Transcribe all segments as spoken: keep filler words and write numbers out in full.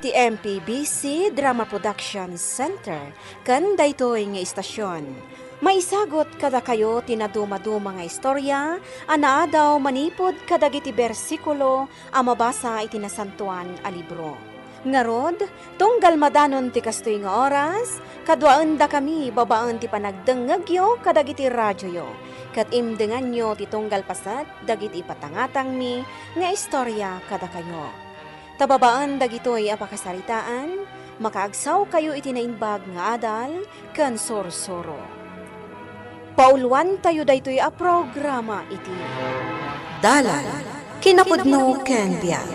Ti M P B C Drama Production Center ken daytoy nga istasyon. Maisagut kadakayo ti nadumaduma nga istorya a naadaw manipud kadagiti bersikulo a mabasa iti Nasantoan a Libro. Ngarud, tunggal madanon ti kastoy nga oras, kaduaendakami babaen ti panagdengngegyo kadagiti radioyo, ket imdenganyo ti tunggal paset dagiti ipatangatangmi nga istorya kadakayo. Ta babaen dagitoy a pakasaritaan, makaagsawkayo iti naimbag nga adal ken sursuro. Pauluantayo daytoy a programa iti Dalan, Kinapudno ken Biag.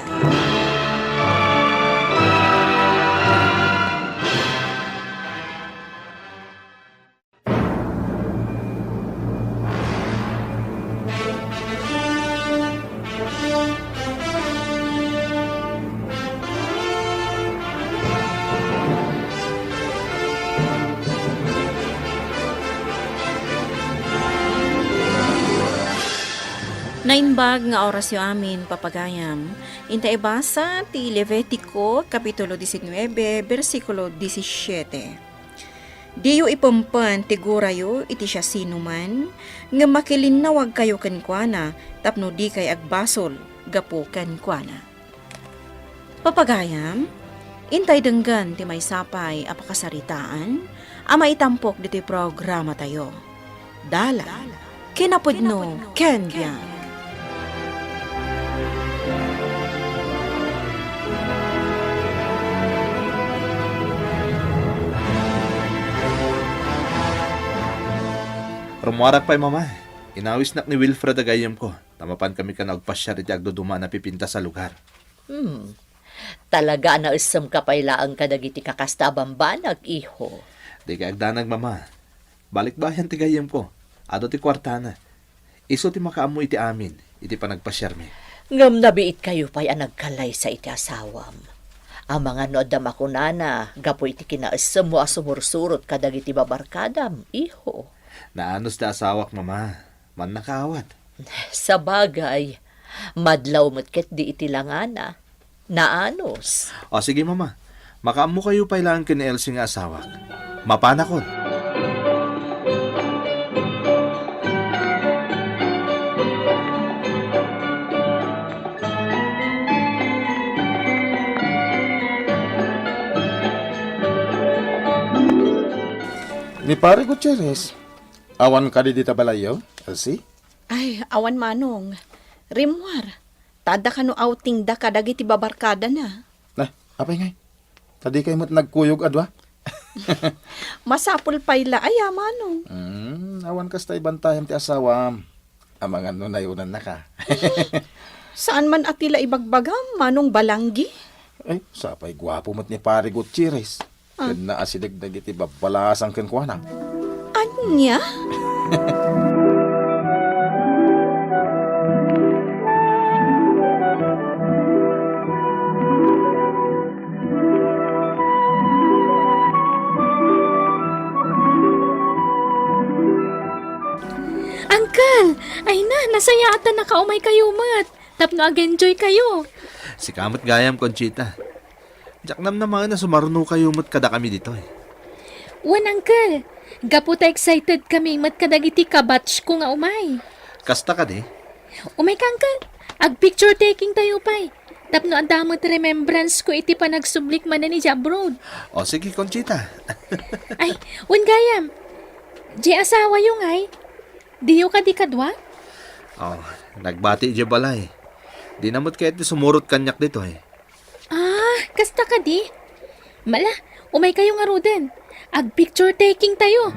Naimbag nga orasyo amin, papagayam. Inta ibasa ti Levitico, Kapitulo diecinueve, bersikulo disisiete. Diyo ipempen ti gurayo iti siasinoman, ngem makilinnawagkayo kenkuana tapno dikay agbasol gapu kenkuana. Papagayam, intay denggen ti maysa pay a pakasaritaan a maitampok ditoy programatayo. Dalan, Kinapudno ken Biag. Rummuarak pay, Mama. Inawisnak ni Wilfred a gayyemko, ta mapankami kano agpasiar iti agduduma a napipintas a lugar. Hmm. Talaga a naessemka pay laeng kadagiti kakasta a bambanag, iho. Dikay agdanag, Mama. Balikbayan ti gayyemko. Adu ti kuartana. Isu ti makaammo iti amin, iti panagpasiarmi. Ngem nabiitkayo pay a nagkallaysa iti asawam. Amangan no adda makunana gapu iti kinaessemmo a sumursurot kadagiti babarkadam, iho. Naanus ti asawak, Mama. Mannakaawat. Sabagay, madlaw met ketdi iti langana. Naanus. O, sige, Mama. Makaammokayo pay laeng ken ni Elsie nga asawak. Mapanakon. Ni Pare Gutierrez, awan kadi dita balayyo, Elsie? Ay, awan, Manong. Rimmuar. Ta adda kano outing da kadagiti babarkadana. Nah, apay ngay? Ta dikay met nagkuyog a dua? Masapul pay la aya, Manong. Hmm, awan kasta ibantayam ti asawam. Amangan no nayunannaka. Saan man a ti la ibagbagam, Manong Balanggi? Ay, sapay guapo met ni Pare Gutierrez. Ah. Ken naasideg dagiti babbalasang kenkuana. Ania? Uncle! Ay na, nasayaat a nakaumaykayo met. Tapno ag-enjoykayo. Sika met gayam, Conchita. Diak namnamaen a sumarunokayo met kadakami ditoy. Wen, Uncle. Gapu ta excited kami met kadagiti kabatch ko nga umay. Kasta kadi? Umayka, Uncle. Ag-picture taking tayo pay. Tapno adda met remembrance ko iti panagsublik manen idiay abroad. O, sige, Conchita. Ay, wen gayam. Diay asawayo ngay? Diyo kadi kadua? O, nagbati idiay balay. Dina met kayat ti sumurot kaniak ditoy. Ah, kasta kadi? Mala, umaykayo ngaruden. Ag-picture taking tayo.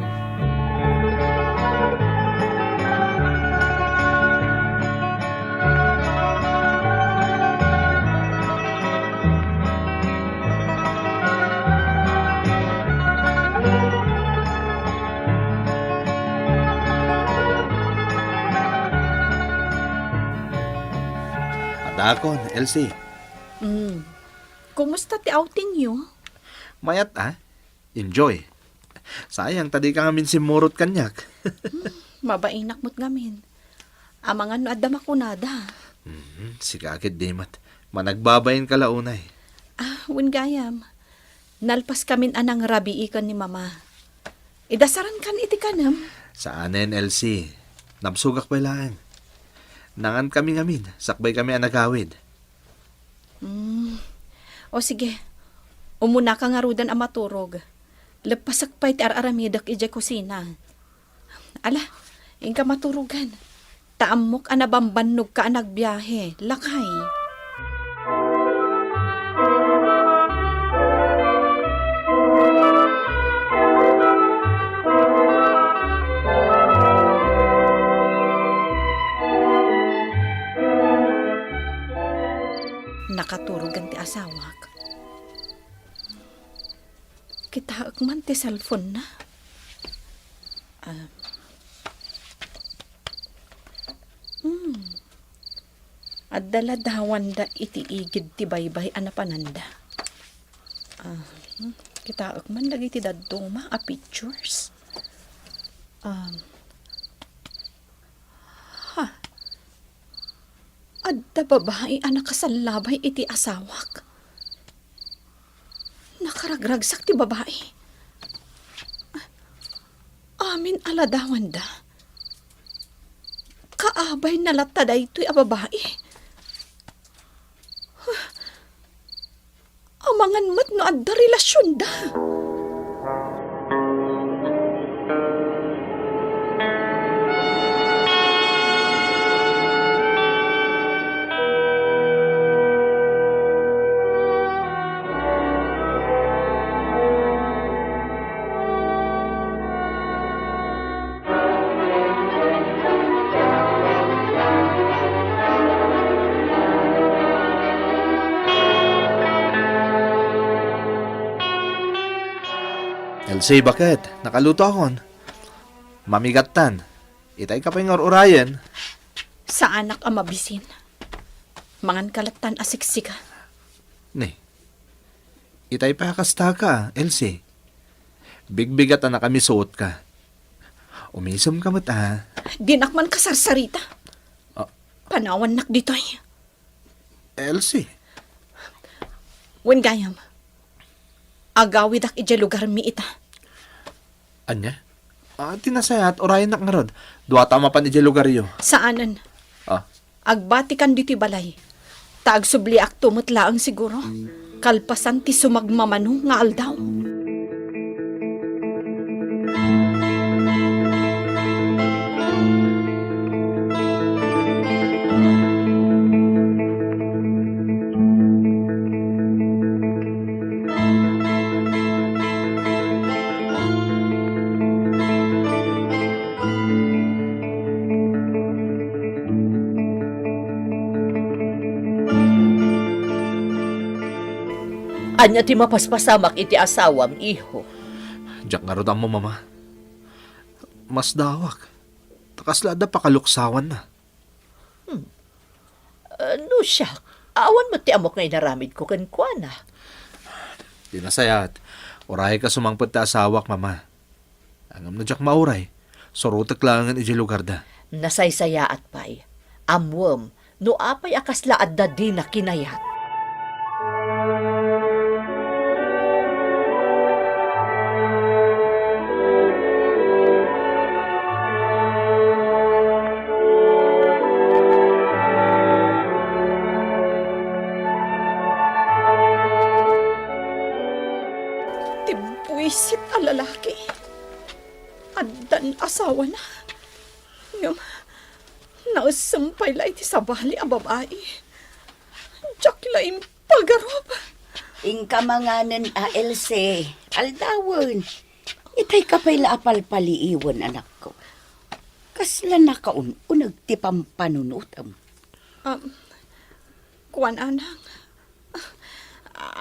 Adakon, Elsie. Mm. Kumusta ti outing yo? Mayat, a. Enjoy. Sayang, ta dika ngamin simmurot kaniak. Hmm, mabainak met ngamin. Amangan no adda makunada. Hmm, sika ket di met. Managbabain ka la unay. Ah, wen gayam. Nalpaskamin a nangrabii ken ni Mama. Idasarankan iti kanem? Saanen, Elsie. Nabsogak pay laeng. Nangankami ngamin, sakbay kami a nagawid. Hmm. O sige, umunaka ngaruden a maturog. Leppasak pay ti ar-aramidek idiay kusina. Ala, inka maturogan. Ta ammok a nabambannogka a nagbiahe, lakay. Nakaturogan ti asawak. Kitaek man ti cellphone-na. Ah. Hmm. Adda ladawanda iti igid ti baybay a napananda. Ah, hmm. Kitaek man dagiti dadduma a pictures. Ah. Ha. Adda babai a nakasallabay iti asawak. Nakaragragsak ti babai. Amin a ladawanda. Kaabayna latta daytoy a babai. Amangan met no adda relasionda. Elsie, baket? Nakaluto akon. Mamigattan. Itay ka pay nga ur-urayen. Saanak a mabisin. Mangan ka lattan a siksika. Ni, itay pay a kasta ka, Elsie. Bigbigat a nakamisuot ka. Umisem ka met, a. Dinak man kasarsarita. Ah. Panawannak ditoy. Elsie. Wen gayam. Agawidak idiay lugarmi ita. Ania? Ah, ti nasayaat, urayennak ngarud. Duata a mapan idiay lugaryo. Saanen. Ah. Agbatikan ditoy balay. Ta agsubliakto met laeng siguro. Kalpasan ti sumagmamano nga aldaw. Ania ti mapaspasamak iti asawam, iho? Diak ngarud ammo, Mama. Masdaawak. Ta kasla adda pakaluksawanna. Hmm. Ah, no siak, awan met ti ammok nga inaramidko kenkuana. Di nasayaat. Urayka sumangpet ti asawak, Mama. Ngem no diak mauray, surotek laengen idiay lugarda. Nasaysayaat pay. Ammoem no apay a kasla adda dina kinayat. Ti buisit a lalaki. Addan asawana. Ngem, naessem pay la iti sabali a babai. Diak la impagarup. Inka manganen a, Else. Aldawen. Itay ka pay la a palpaliiwen, anakko. Kasla nakaun-uneg ti pampanunotem. Um, kuan, anang.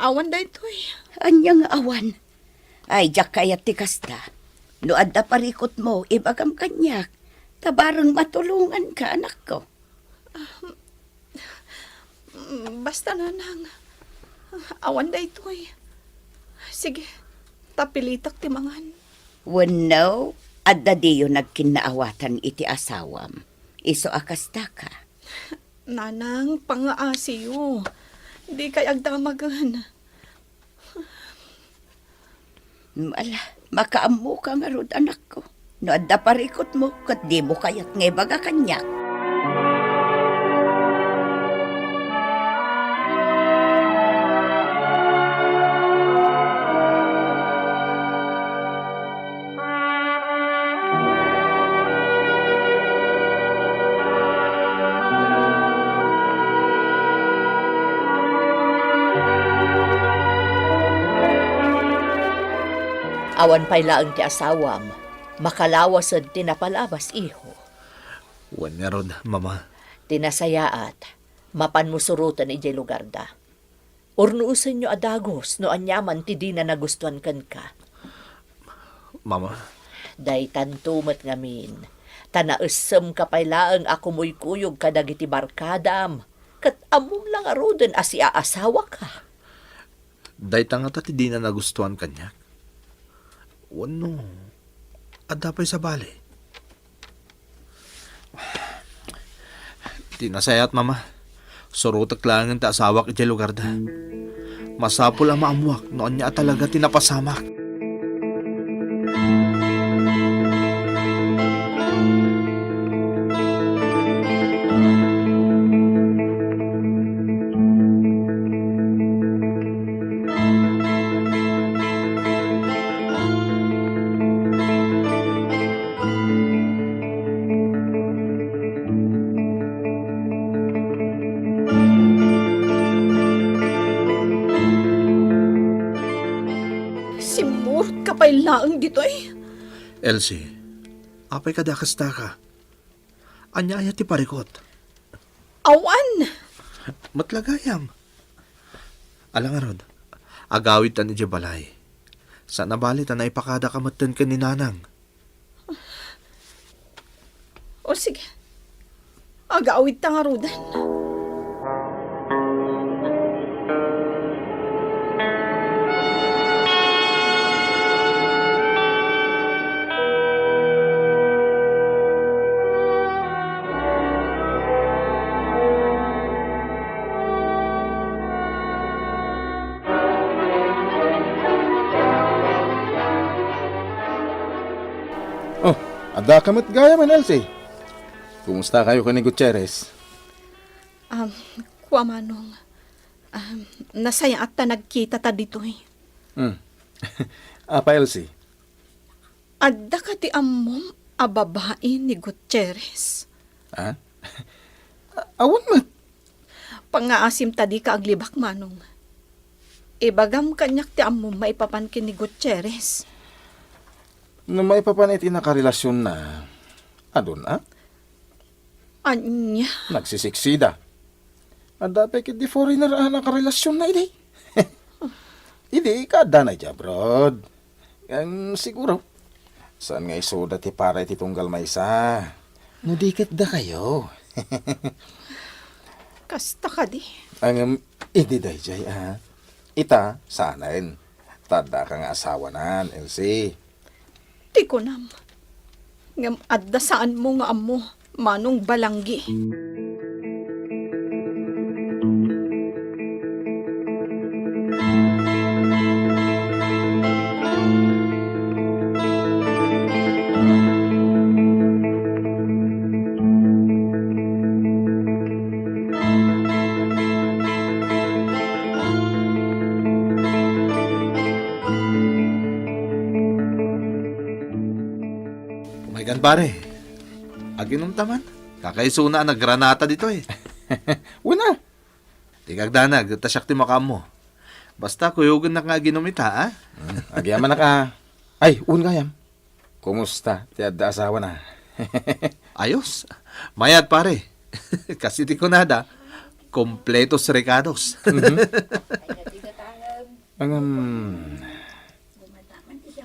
Awan daytoy. Ania nga awan? Ay, diak kayat ti kasta. No adda parikutmo, ibagam kaniak. Ta bareng matulonganka, anakko. Basta, nanang. Awan daytoy. Sige, ta pilitak ti mangan. Wenno, adda diyo nagkinnaawatan iti asawam. Isu a kastaka. Nanang, pangngaasiyo. Dikay agdamagen. Ala, makaammoka ngarud, anakko. No adda parikutmo, ket dimo kayat nga ibaga kaniak. Awan pay laeng ti asawam, makalawased ti napalabas, iho. Wen ngarud, Mama. Ti nasayaat, mapanmo suroten idiay lugarda. Urnuosenyo a dagus no aniaman ti dina nagustuan kenka. Mama. Daytanto met ngamin, ta naessemka pay laeng a kumuykuyog kadagiti barkadam, ket ammom la ngaruden a siaasawaka. Dayta ngata ti dina nagustuan kaniak. Wenno, adda pay sabali? Ti nasayaat, Mama, surotek laengen ti asawak idiay lugarda. Masapul a maammuak no ania a talaga ti napasamak. Simmurot ka pay laeng ditoy. Elsie, apay kadi a kasta ka? Ania aya ti parikut? Awan! Met la gayam. Ala ngarud, agawidtan idiay balay. Saan a bali ta naipakadaka metten ken ni Nanang. O sige, agawidta ngaruden. Oh, adda ka met gayamen, Elsie. Kumusta kayo ken ni Gutierrez? Um, kua, Manong. Um, nasayaat ta nagkita ta ditoy. Hmm. Apa, Elsie? Adda kadi ammom a babai ni Gutierrez? Ha? Awan met. Pangngaasim ta dika aglibak, Manong. Ibagam kaniak ti ammom maipapan ken ni Gutierrez. No maipapan iti nakarelasionna, adun a? Ania? Nagsisiksida. Adda pay ketdi foreigner a nakarelasionna idi. Idi, kaaddana idiay abroad. Ngem siguro, saan nga isuda ti para iti tunggal maysa. No di ket dakayo. Kasta kadi. Ngem, idi daydiay, a. Ita, saanen. Ta addaka nga asawanan, Elsie. Ti kunam. Ngem adda saanmo nga ammo, Manong Balanggi. Umaykan, pare. Aginom ta man. Kakaisuna a nagranata ditoy. Wen a. Dika agdanag, ta siak ti makaammo. Basta kuyogennak nga aginom ita, a? Hmm, agyamanak a. Ay, wen gayam. Kumusta ti adda asawana? Ayos. Mayat, pare. Kas iti kunada, kompletos rekados. Mhm. Ngem,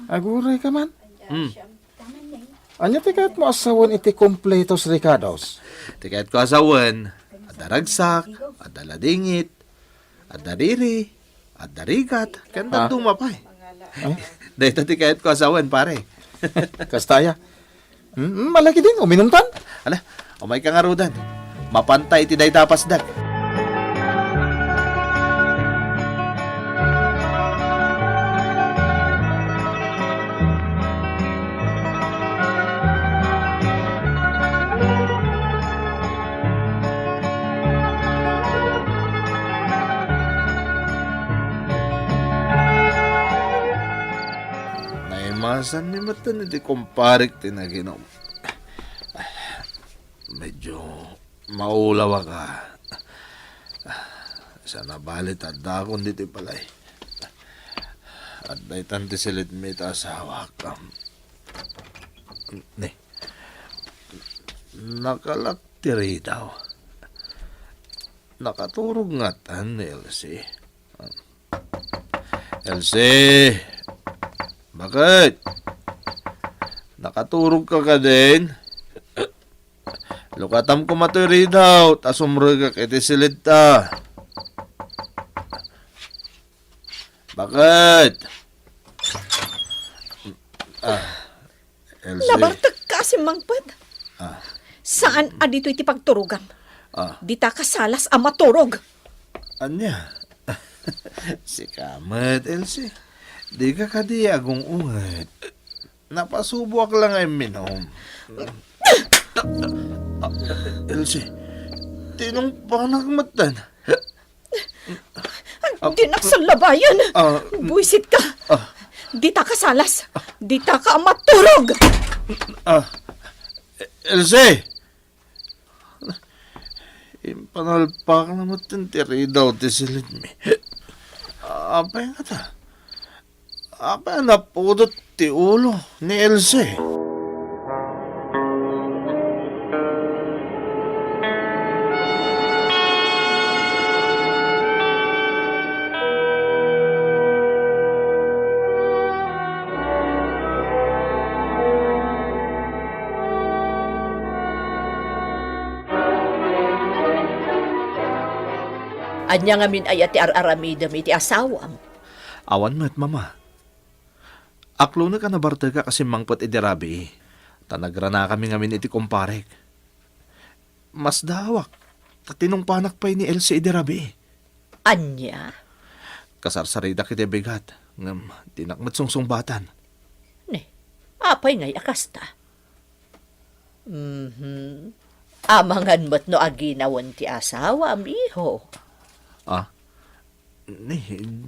aguray ka man? Hmm. Ania ti kayatmo a sawen iti kompletos rekados? Ti kayatko a sawen, adda ragsak, adda ladingit, adda riri, adda rigat, ken dadduma pay. Ay? Dayta ti kayatko a sawen, pare. Kasta aya? Hmm, hmm, malagidin, uminumtan? Ala, umayka ngaruden. Mapanta iti dayta a pasdag. Saan ni met iti kumparek ti naginom? Medyo maulawak a. Sana bali ta addakon ditoy balay. Adda itan ti silidmi ta asawak. Am, ni, nakalak ti ridaw. Nakaturog ngatan ni Elsie. Elsie! Bakit? Nakaturog ka kadin? Lukatam koma toy ridaw, ta sumrekak iti silidta. Bakit? Ah, Elsie. Nabartek ka a simmangpet. Ah. Saan a ditoy ti pagturogam. Ah. Dita ka salas a maturog. Ania? Sika met, Elsie. Dika kadi agung-unget. Napasuboak la nga imminom. Elsie, tinungpanak metten. Ah, dinak sallabayan. Ah, buisit ka. Ah. Dita ka salas. Dita ka maturog. Ah, Elsie! Impanalpak na met ti ridaw ti silidmi. Apay ngata? Apay a napudot ti ulo ni Elsie? Ania ngamin aya ti ar-aramidem iti asawam? Awan met, Mama. Aklonek a nabartekak a simmangpet idi rabii, ta nagranakami ngamin iti kumparek. Masdaawak, ta tinungpanak pay ni Elsie idi rabii. Ania? Kasarsaridak iti bigat, ngem dinak met sungsungbatan. Ne, apay ngay a kasta? Mhm. Amangan met no aginawen ti asawam, iho. Ah? Ni,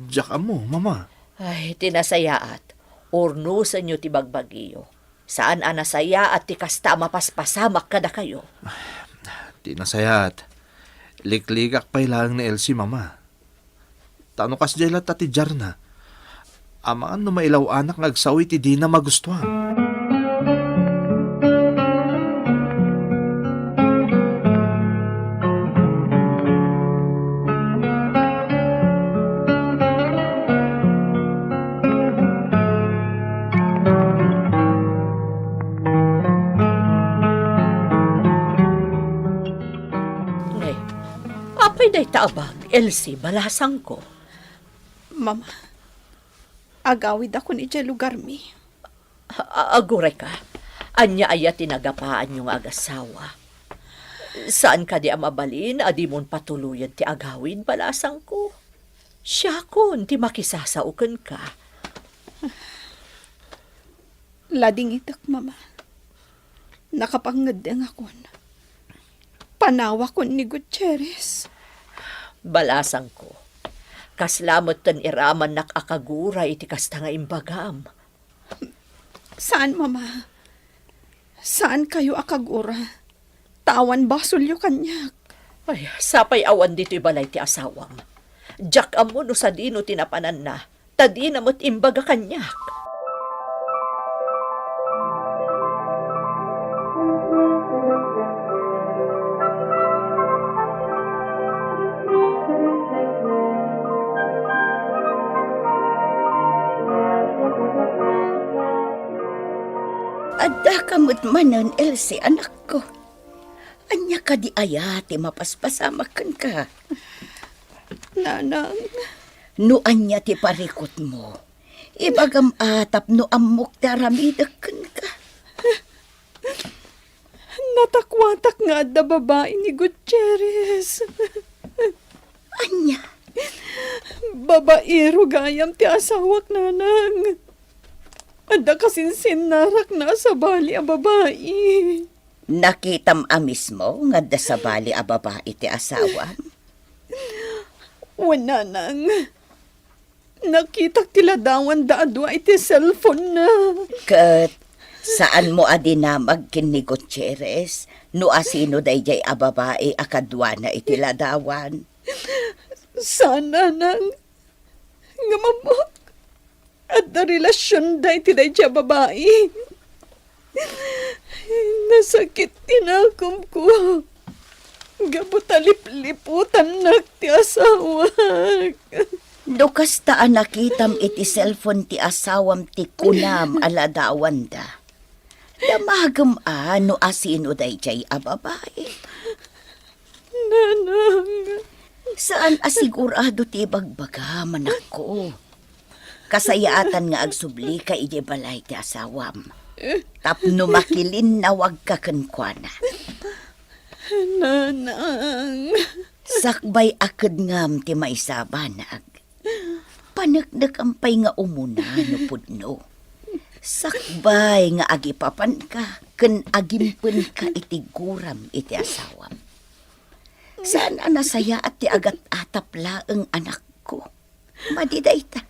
diak ammo, Mama. Ay, ti nasayaat, urnosenyo ti bagbagiyo. Saan a nasayaat ti kasta a mapaspasamak kadakayo. Ti nasayaat, liklikak pay laeng ni Elsie, Mama. Ta no kasdiay latta ti diarna, amangan no mailaw-anak nga agsao iti dina magustuan. Ngay, apay dayta a bag, Elsie, balasangko? Mama, agawidakon idiay lugarmi. A-, agurayka, ania aya ti nagapaanyo nga agasawa? Saan kadi a mabalin a dimon patuloyen ti agawid, balasangko? Siakon ti makisasao kenka. Ladingitek, Mama. Nakapangngeddengakon. Panawakon ni Gutierrez. Balasangko, kasla metten iramannak a kagura iti kasta nga imbagam. Saan, Mama. Saankayo a kagura. Ta awan basolyo kaniak. Ay, sapay awan ditoy balay ti asawam. Diak ammo no sadino ti napananna, ta dina met imbaga kaniak. Addaka met manen, Elsie, anakko. Ania kadi aya ti mapaspasamak kenka? Nanang. No ania ti parikutmo, ibagam a tapno ammok ti aramidek kenka. Natakuatak nga adda babai ni Gutierrez. Ania? Babaero gayam ti asawak, Nanang. Adda kasinsinnarakna a sabali a babai. Nakitam a mismo nga adda sabali a babai ti asawam? Wen, Nanang. Nakitak ti ladawanda a dua iti cellphone-na. Ket saanmo a dinamag ken ni Gutierrez no asino daydiay a babai a kaduana iti ladawan? Saan, nanang. Ngem ammok, adda relasionda iti daydiay a babai. Nasakit ti nakomko gapu ta lipliputannak ti asawak. No kasta a nakitam iti cellphone ti asawam ti kunam a ladawanda, damagem a no asino daydiay a babai. Nanang. Saan a sigurado ti ibagbagam, anakko. Kasayaatan nga agsublika idiay balay ti asawam. Tapno makilinnawagka kenkuana. Nanang. Sakbay a kedngam ti maysa a banag. Paneknekam pay nga umuna no pudno. Sakbay nga agipapanka ken agimpenka iti guram iti asawam. Saan a nasayaat ti agat-atap laeng, anakko. Madi dayta.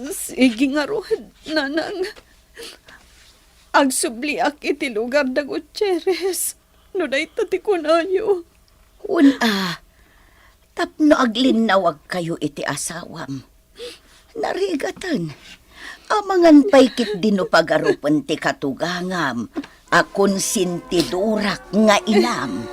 Sige ngarud, nanang. Agsubliak iti lugar da Gutierrez, no dayta ti kunayo. Wen a, tapno aglinnawagkayo iti asawam. Narigaten, amangan pay ketdi no pagarupen ti katugangam a konsentidorak nga inam.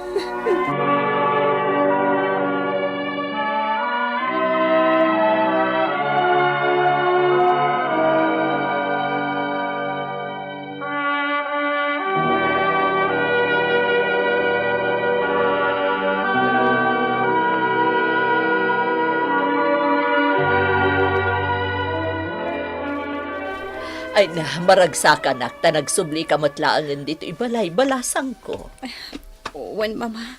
Ay na, maragsakanak, ta nagsublika met laengen ditoy balay, balasangko. Wen, Mama.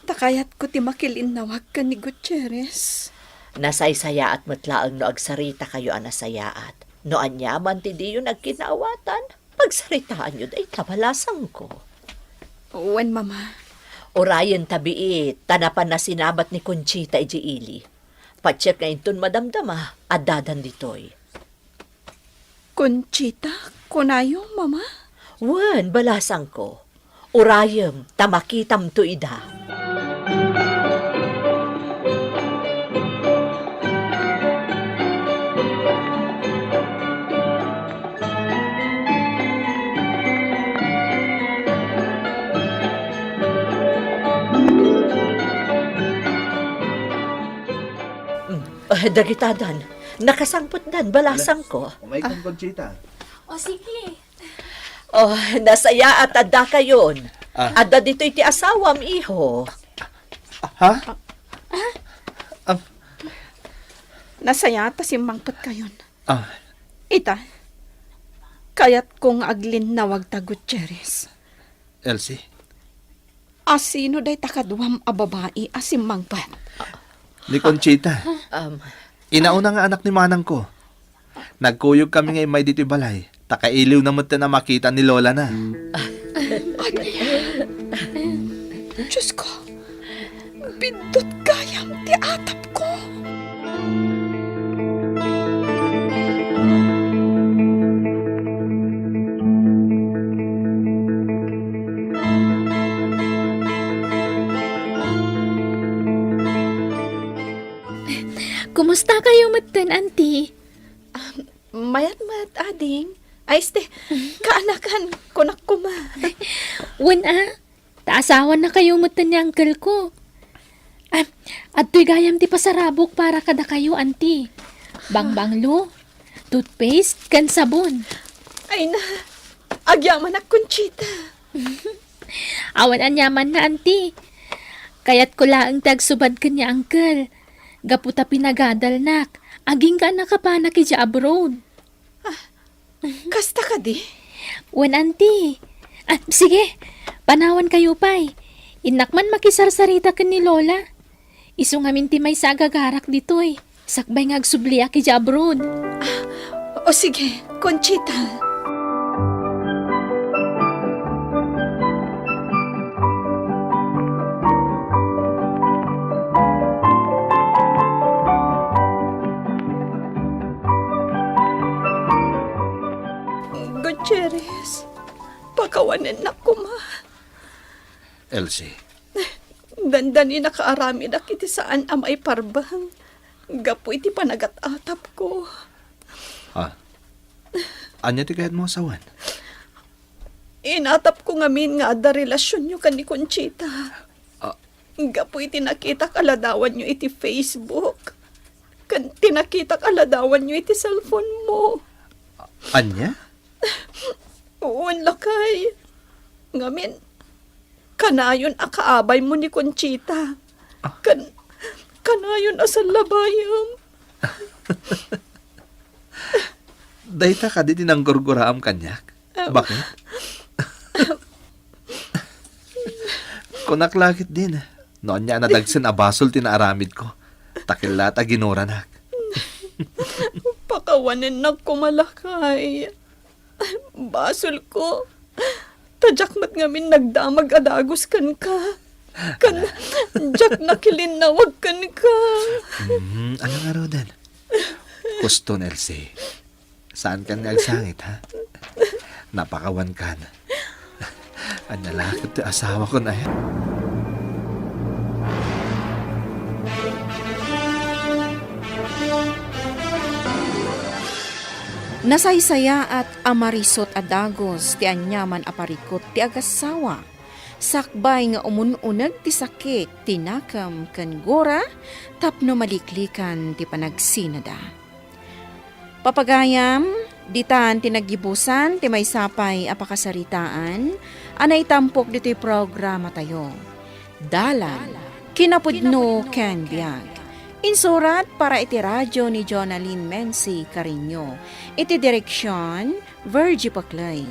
Ta kayatko ti makilinnawag ken ni Gutierrez. Nasaysayaat met laeng no agsaritakayo a nasayaat. No aniaman ti diyo nagkinaawatan, pagsaritaanyo dayta, balasangko. Wen, Mama. Urayen ta biit, ta napan nasinabat ni Conchita idiay ili. Patiek nga inton madamdama, addadan ditoy. Conchita, kunayo, Mama? Wen, balasangko. Urayem ta makitamto ida. Mm. Eh, dagitadan, nakasangpetdan, balasangko. Umaykan, Conchita. O, sige. Oh, nasayaat a dakayon. Ah. Adda ditoy ti asawam, iho. Ha? Ah. Nasayaat a simmangpetkayon. Ah. Ita, kayatko nga aglinnawag ta Gutierrez. Elsie? Asino dayta kaduam a babai a simmangpet? Ni Conchita. Um, Inauna nga anak ni manangko. Nagkuyog kami nga immay ditoy balay, ta kailiwna metten a makita ni Lola na. Ania? Diosko, biddut gayam ti atapko. Kumusta kayo metten, Auntie? Ah, mayat met, ading. Ay, este, kaanakan, kunak koma. Wen a, ta asawan na kayo metten ni uncle ko. Ah, adtoy gayam ti pasarabok para kadakayo, Auntie. Bangbanglo, toothpaste, ken sabon. Ay na, agyamanak, Conchita. Awan aniaman na, Auntie. Kayatko laeng ti agsubad ken ni uncle. Gapu ta pinagadalnak, agingga a nakapanak idiay abroad. Ah, kasta kadi? Wen, Auntie. Ah, sige, panawan kayo pay. Innak man makisarsarita ken ni Lola. Isu ngamin ti maysa a gagarak ditoy, sakbay nga agsubliak idiay abroad. Ah, o sige, Conchita. Kawanennak koma. Elsie. Dandani nakaaramidak iti saan a maiparbeng gapu iti panagat-atapko. Ah. Ania ti kayatmo a sawen? Inatapko ngamin nga adda relasionyo ken ni Conchita. Ah. Gapu iti nakitak a ladawanyo iti Facebook. Ken ti nakitak a ladawanyo iti cellphone mo. Ania? Wen, lakay. Ngamin, kanayon a kaabaymo ni Conchita. Ah. Kan-, kanayon a sallabayam. Dayta kadi ti nanggurguraam kaniak? Em. Bakit? Kunak la ketdin, no ania a nadagsen a basol ti naaramidko. Ta ket la ta ginuranak. Pakawanennak koma, lakay. Basolko. Ta diak met ngamin nagdamag a dagus kenka. Ken diak nakilinnawag kenka. Mm, ania ngaruden? Kuston, Elsie. Saankan nga agsangit, ha? Napakawankan. Ania la ket ti asawakon aya? Nasaysayaat a marisut a dagus ti aniaman a parikut ti agassawa, sakbay nga umun-uneg ti sakit ti nakem ken gura tapno maliklikan ti panagsinada. Papagayam, ditan ti naggibusan ti maysa pay a pakasaritaan a naitampok ditoy programatayo. Dalan, kinapudno ken biag. Insurat para iti radio ni Jonalyn Menzi Cariño. Iti direksion, Virgie Paclay.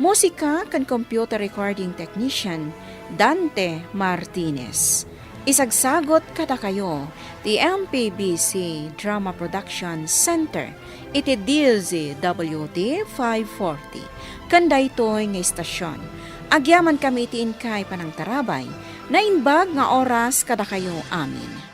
Musika ken computer recording technician, Dante Martinez. Isagsagut kadakayo ti M P B C Drama Production Center iti D Z W T five forty. Ken daytoy nga istasion, agyamankami iti inkay panangtarabay, naimbag nga oras kadakayo amin.